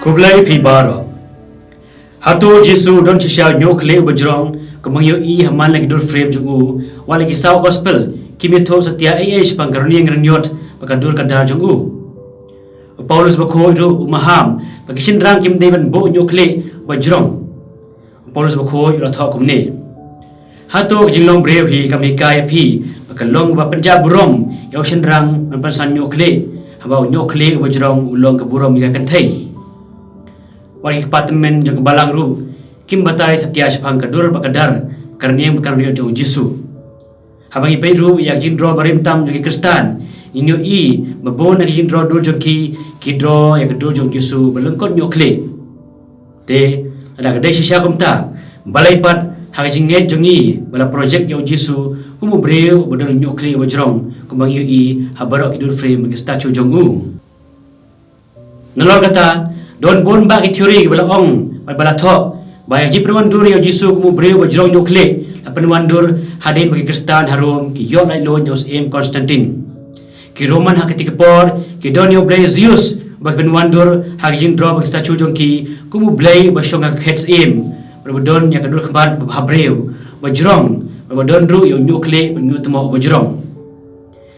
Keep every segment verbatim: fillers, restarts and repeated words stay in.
Khublei phi baroh. Hato u Jisu u don shisha u ñiuhkhlieh uba jrong, kumba ngi ïohi ha man la ki dur frame jong u, wat la ki saw gospel kim ïathuh satia ei ei shaphang ka rynïeng rynñiot bad ka dur ka dar jong u? U Paulus Bakhuid ruh u maham ba ki shynrang kim dei ban buh ñiuhkhlieh uba jrong. U Paulus Bakhuid u la thoh kumne: Hato ka jinglong briew hi kam hikai ïa phi ba ka long kaba pynjah burom ïa u shynrang ban pynsan ñiuhkhlieh, haba u ñiuhkhlieh uba jrong u long ka burom ïa ka kynthei? Wat ki kpa tymmen jong ka balang ruh kim batai satia shaphang ka dur bad ka dar, ka rynïeng bad ka rynñiot jong u Jisu. Haba ngi peit ruh ïa ka jingdraw barim tam jong ki Khristan, ngin ïohi ba bun na ki jingdraw dur jong ki, ki draw ïa ka dur jong u Jisu ba lyngkot ñiuhkhlieh. Te lada ka dei shisha kumta, balei pat ha ka jingngeit jong ngi ba la project ïa u Jisu kum u briew uba don u ñiuhkhlieh uba jrong, kumba ngi ïohi ha baroh ki dur frame bad ki statue jong u? Nalor kata, don bun bah ki theory kiba la ong bad ba la thoh ba ïa ka jingpynwandur ïa u Jisu kum u briew uba jrong ñiuhkhlieh la pynwandur hadien ba ki Khristan ha Rom ki ïoh laitluid na u Syiem Constantine. Ki Roman ha katei ka por ki don ïa u blei Zeus uba ki pynwandur ha ka jingdraw bad ki statue jong ki kum u blei uba shong ha ka khet syiem, bad uba don ïa ka dur khmat bad ha briew uba jrong, bad uba don ruh ïa u ñiuhkhlieh bad ñiuhtmoh uba jrong.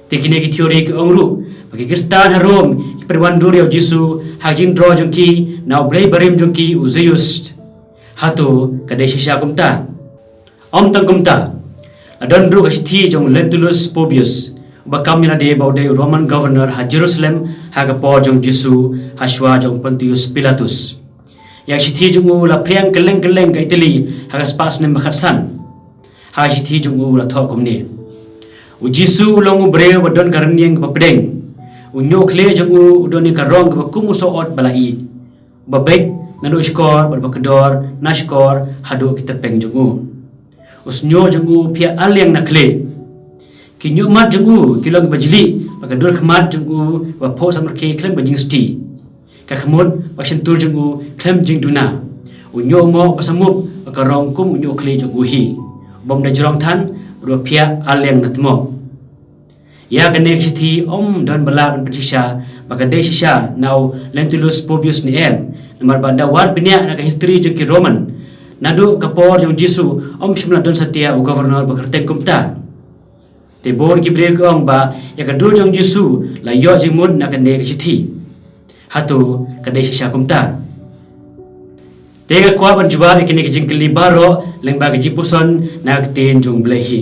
Te kine ki theory ki ong ruh ba ki Khristan ha Rom ki pynwandur ïa u Jisu ha ka jingdraw jong ki na u blei barim jong ki u Zeus. Hato ka dei shisha kumta? Ym tang kumta, la don ruh ka shithi jong u Lentulus Pobius, uba kam ïa lade ba u dei u Roman governor ha Jerusalem ha ka por jong u Jisu, ha shuwa jong u Pontius Pilatus. Ïa ka shithi jong u la phriang kylleng kylleng ka Italy ha ka spah snem ba khatsan. Ha ka shithi jong u la thoh kumne: U Jisu u long u briew ba don ka rynïeng kaba pdeng. U ñiuhkhlieh jong u u don ïa ka rong kaba kum u sohot ba la ih, ba beit naduh shkor bad ba kdor na shkor haduh ki tyrpeng jong u. U shñiuh jong u u phiah ar liang na khlieh. Ki ñiuhmat jong u ki long kiba jlieh, bad ka dur khmat jong u ba phuh samrkhie khlem ka jingsti. Ka khmut bad shyntur jong u khlem jingduna. U ñiuhmoh ba samup bad ka rong kum u ñiuhkhlieh jong u hi, u bym da jrong than, bad ba phiah ar liang na tmoh. Ïa kane ka shithi ym don ba lah ban pynshisha ba ka dei shisha na u Lentulus Pobius ne em, namar ba da wad bniah na ka history jong ki Roman, naduh ka por jong u Jisu ym shym la don satia u governor ba kyrteng kumta. Te bun ki briew ki ong ba ïa ka dur jong u Jisu la ïoh jingmut na kane ka shithi. Hato ka dei shisha kumta? Te nga kwah ban jubab ïa kine ki jingkylli baroh lyngba ka jingpuson na ka ktien jong u Blei hi.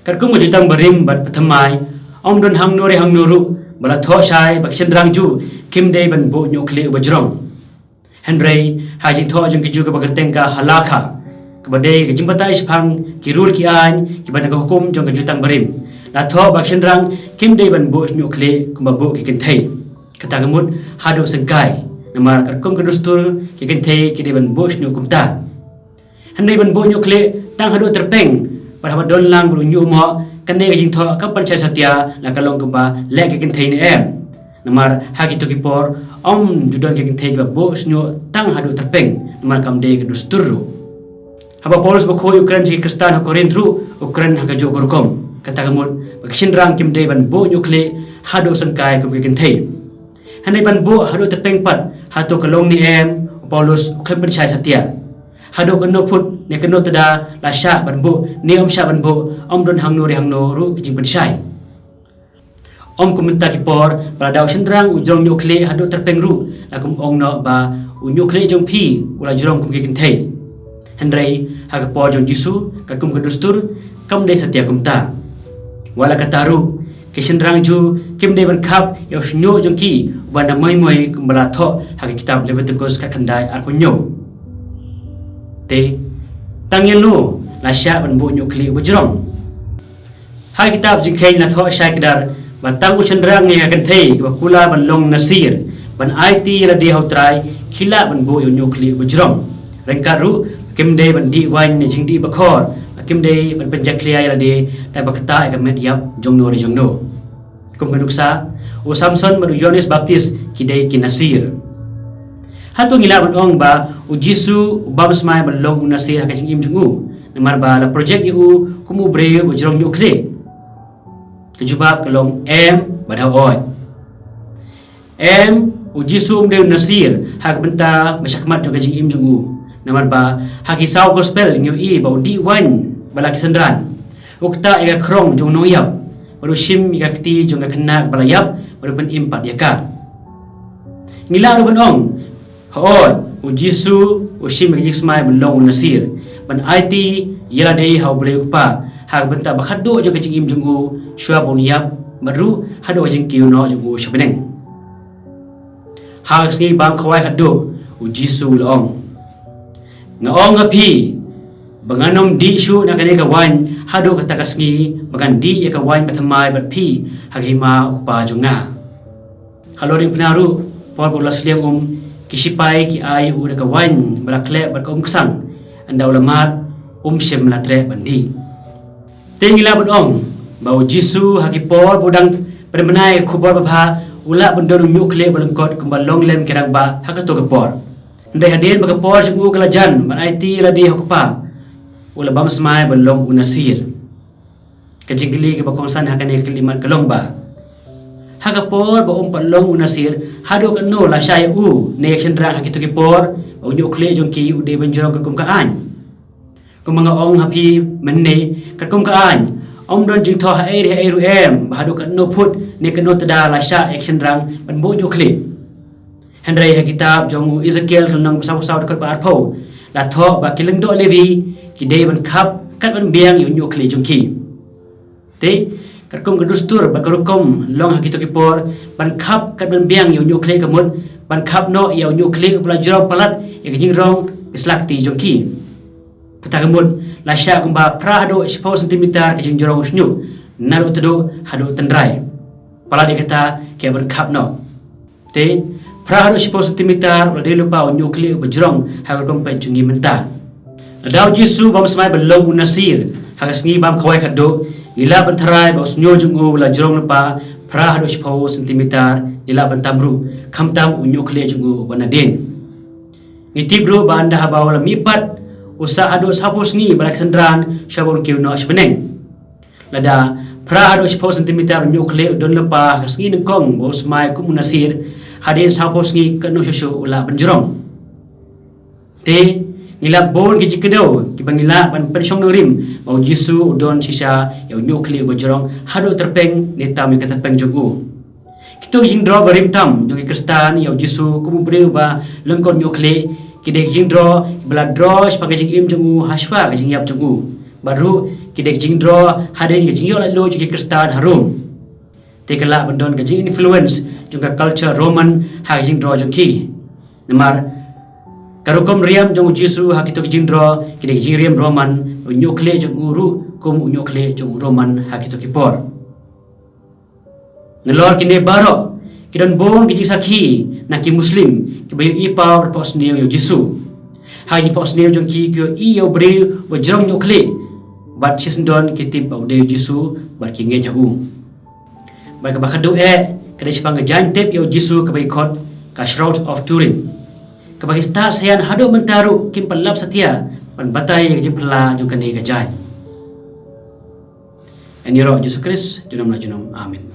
Katkum ka Jutang Barim bad Pathymai, ym don hangno re hangno ruh ba la thoh shai ba ki shynrang Jiw kim dei ban buh ñiuhkhlieh uba jrong. Hynrei ha ka jingthoh jong ki Jiw kaba kyrteng ka Halakha, kaba dei ka jingbatai shaphang ki rule ki aiñ kiba na ka hukum jong ka Jutang Barim, la thoh ba ki shynrang kim dei ban buh shñiuh khlieh kumba buh ki kynthei. Kata ka mut haduh syngkai, namar katkum ka dustur ki kynthei ki dei ban buh shñiuh kumta. Hynrei ban buh ñiuh khlieh tang haduh tyrpeng, bad haba don lang bad u ñiuhmoh, kane ka jingthoh kam pynshai satia la ka long kumba leh ki kynthei ne em. Namar ha kito ki por ym ju don ki kynthei kiba buh shñiuh tang haduh tyrpeng, namar kam dei ka dustur ruh. Haba u Paulus Bakhuid u kren sha ki Khristan ha Korinth ruh u kren ha kajuh ka rukom. Kata ka mut ba ki shynrang kim dei ban buh ñiuh khlieh haduh syngkai kum ki kynthei. Hynrei ban buh haduh tyrpeng pat, hato ka long ne em, u Paulus u khlem pynshai satia. Haduh katno phut ne katno tda la shah ban buh ne ym shah ban buh, ym don hangno re hangno ruh ka jingpynshai. Ym kum mynta ki por, ba lada u shynrang u jrong ñiuh khlieh haduh tyrpeng ruh la kum ong noh ba u ñiuh khlieh jong phi u la jrong kum ki kynthei. Hynrei ha ka por jong u Jisu, katkum ka dustur, kam dei satia kumta. Wat la katta ruh, ki shynrang Jiw kim dei ban khap ïa u shñiuh jong ki uba na moi moi kumba la thoh ha ka kitab Leviticus khatkhyndai arphew hynñiew. Te tang ïano la shah ban buh ñiuh khlieh uba jrong? Ha ka kitab Jingkheiñ la thoh shai kdar ba tang u shynrang ne ka kynthei kiba kular ban long Nasir, ban aiti ïa lade ha u Trai, ki lah ban buh ïa u ñiuh khlieh uba jrong. Ryngkat ruh ba kim dei ban dih waiñ ne jingdih bakhor, ba kim dei ban pynjakhlia ïa lade da ba ktah ïa ka met ïap jongno re jongno. Kum ka nuksa, u Samson bad u Ïoannis Baptist ki dei ki Nasir. Hato ngi lah ban ong ba u Jisu u bam smai ban long u Nasir ha ka jingim jong u, namar ba la project ïa u kum u briew uba jrong ñiuh khlieh? Ka jubab ka long em bad hooid. Em, U Jisu um dei u Nasir ha ka bynta ba shakhmat jong ka jingim jong u. Namar ba ha ki saw gospel ngi ïohi ba u dih waiñ ba la ki synran. U ktah ïa ka khrong jong u nongïap bad u shim ïa ka kti jong ka khynnah ba la ïap bad u pynim pat ïa ka. Ngi lah ruh ban ong, hooid, u Jisu u shim ïa ka jingsmai ban long u Nasir, ban aiti ïa lade ha U Blei U Kpa ha ka bynta ba khatduh jong ka jingim jong u shuwa ba un ïap, bad ruh haduh ka jingkiew noh jong u sha bneng. Ha ka sngi bam khawai khatduh, u Jisu u la ong, nga ong ha phi ba ngan ym dih shuh na kane ka waiñ haduh kata ka sngi ba ngan dih ïa ka waiñ bathymmai bad phi ha ka hima U Kpa jong nga. Halor ïing phna ruh, por ba u la sliang um, ki shipai ki ai ïa u da ka waiñ ba la khleh bad ka umksang, ynda u la mad, um shym la treh ban dih. Te ngi lah ban ong ba u Jisu ha ki por ba u dang pynbna ïa ka khubor babha, u lah ban don u ñiuhkhlieh ba lyngkot kumba long lem ki rangbah ha kato ka por. Hynrei hadien ba ka por jong u ka la jan ban aiti ïa lade ha U Kpa, u la bam smai ban long u Nasir. Ka jingkylli kaba kongsan ha kane ka khyllipmat ka long ba, ha ka por ba um pat long u Nasir, haduh katno la shah ïa u ne ïa ka shynrang ha kito ki por ba u ñiuhkhlieh jong ki u dei ban jrong katkum ka aiñ? Kumba nga ong ha phi mynne, katkum ka aiñ, ym don jingthoh haei re haei ruh em ba haduh katno phut ne katno tda la shah ïa ka shynrang ban buh ñiuhkhlieh. Hynrei ha ka kitab jong u Esekiel lynnong ba sawphew saw dkhot ba arphew, la thoh ba ki lyngdoh Levi ki dei ban khap kat ban biang ïa u ñiuhkhlieh jong ki. Te katkum ka dustur bad ka rukom long ha kito ki por, ban khap kat ban biang ïa u ñiuhkhlieh ka mut ban khap noh ïa u ñiuhkhlieh uba la jrong palat ïa ka jingrong ka sla kti jong ki. Kata ka mut la shah kumba phra haduh shiphew sentimeter ka jingjrong u shñiuh, naduh tduh haduh tynrai. Palat ïa kata ki hap ban khap noh. Te phra haduh shiphew sentimeter u la dei lypa u ñiuhkhlieh uba jrong ha ka rukom peit jong ngi mynta. Lada u Jisu bam smai ban long u Nasir ha ka sngi bam khawai khatduh, ngi lah ban tharai ba u shñiuh jong u u la jrong lypa phra haduh shiphew sentimeter, ngi lah ban tam ruh, khamtam u ñiuhkhlieh jong u uba nadien. Ngi tip ruh ba ynda haba u la mihpat, u sah haduh sawphew sngi ba la ki synran shuwa ba un kiew noh sha bneng. Lada phra haduh shiphew sentimeter u ñiuhkhlieh u don lypa ha ka sngi nyngkong ba u smai kum u Nasir, hadien sawphew sngi katno shuh shuh u lah ban jrong? Te ngi lap bun ki jingkdew kiba ngi lah ban pynshong nongrim ba u Jisu u don shisha ïa u ñiuhkhlieh uba jrong haduh tyrpeng ne tam ïa ka tyrpeng jong u. Kito ki jingdro ba rim tam jong ki Khristan ïa u Jisu kum u briew ba lyngkot ñiuhkhlieh, ki dei ki jingdro kiba la dro shaphang ka jingim jong u ha shuwa ka jingïap jong u. Bad ruh ki dei ki jingdro hadien ka jingïoh laitluid jong ki Khristan ha Rom. Te ka lah ban don ka jinginfluence jong ka culture Roman ha ka jingdro jong ki. Namar ka rukom riam jong u Jisu ha kito ki jingdro ki dei ki jingriam Roman, u ñiuhkhlieh jong u ruh kum u ñiuhkhlieh jong u Roman ha kito ki por. Nalor kine baroh, ki don bun ki jingsakhi na ki Muslim kiba ïohi paw bad phohsniew ïa u Jisu. Ha ki jingphohsniew jong ki, ki ïohi ïa u briew uba jrong ñiuhkhlieh, bad shisyndon ki tip ba u dei u Jisu bad ki ngeit ha u. Bad kaba khadduh eh ka dei shaphang ka jaiñ tip ïa u Jisu kaba ki khot ka Shroud of Turin, kaba ki stad saian haduh mynta ruh kim pat lap satia ban batai ïa ka jingphylla jong kane ka jaiñ. Yn ïaroh Jisu Khrist junom la junom. Amen.